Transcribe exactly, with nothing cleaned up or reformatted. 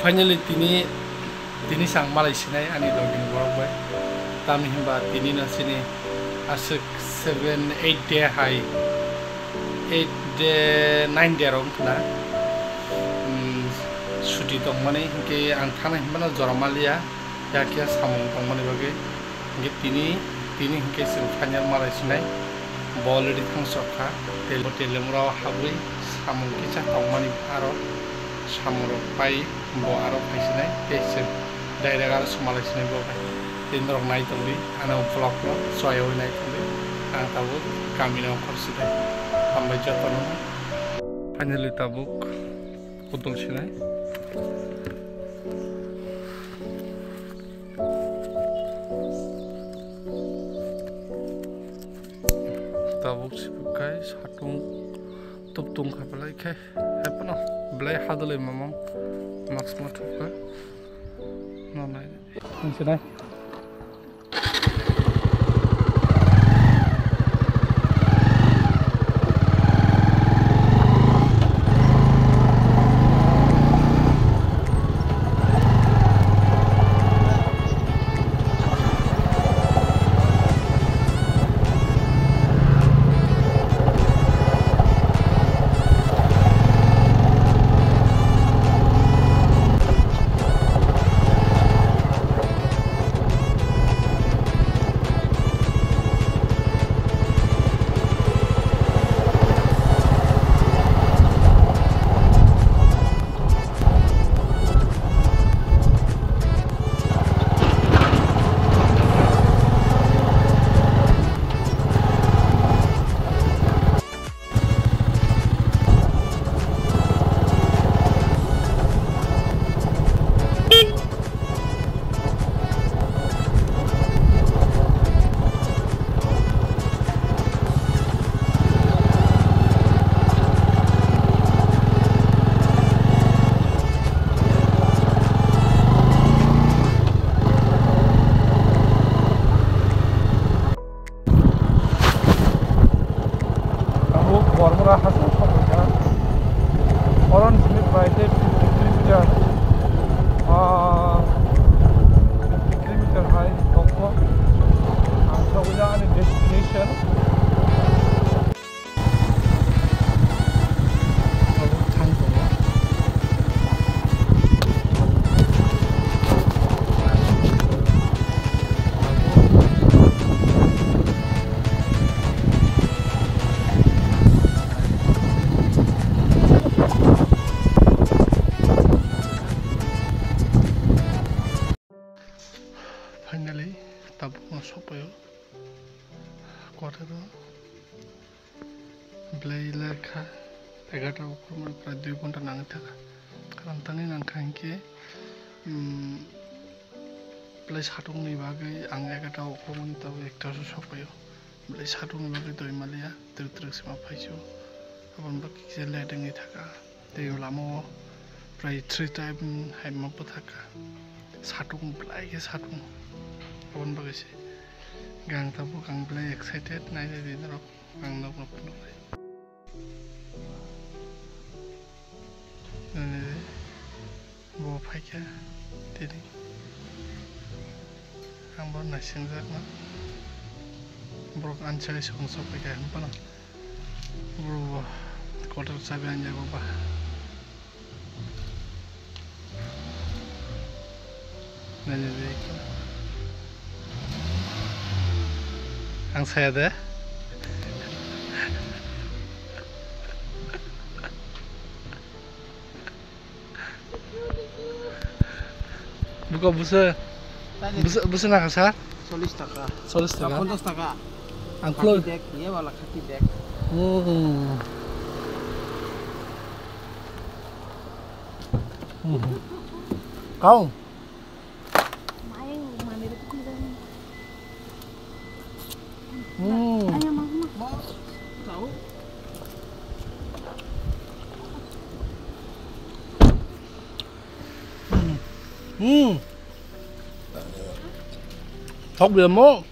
Finally, tini, tini sang malai sinai ani logini borok bai. Tamni hinba tini no sini aswk seven, eight day hai, eight day, nine day rok wngkha na. Hmm, suti tongmani hinkhe ang thana hinba no jora maliya, yakhe samung tongmani bagwi. Hinkhe tini, tini hinkhe chwng final malai sinai. Bo already thangsok kha. Tel-, telemrao habwi samung kisa tongmani aro samungrok pai bo aro phaisinai. Tei chwng direct aro swmalai sinai bo bai. Tei norok nai tongdi, ano vlog no choyaui nai tongdi. Ang tabuk kami no okhor sidai. Hambai jotono. Finally tabuk kudul sinai. Tabuk sibuk kai satung tuptung kha belai khe hai phano belai hadalwi mamang mask ma thupkha no nai sinai. Tabuk Bormura hasteo sokphaikha. Oron simi prai tei fifty kilometer, ah, fifty kilometer hai tongkho. Ang sogwida ani destination. Tabuk thang tongo. Finally, tabuk no sokpaio. Quarter o. Belai lekha egarta okhormani prai dui ghonta nangwi thangkha. Karon tangwi nangkha hinkhe, um, belai satungni bagwi ang egarta okhormani tabuk ekta se sokphaio. Belai satungni bagwi doi maliya, twrwk twrwk se ma phaisio. Aboni bagwi kisa late wngwi thangkha. Tei o lama o prai three time hai ma bwthakha. Satung belai khe satung. Aboni bagwi se. Ang tabuk ang belai excited nainani norok. Ang nokno phunuknai. Nini bo phaikha tini. Ang bo naisingjakno. Borok ani sari song sok phaikha hinphano. Borok bo kotor chabi anjago ba. Naina di. Ang saya de. Buka busa. Tadi. Busa, busa na kasa? Chollish taka. Chollish taka. Ah, ponchash taka. Ang khati bag, ye wala khati bag. Oh. Kau? Hmm. Thok biamo.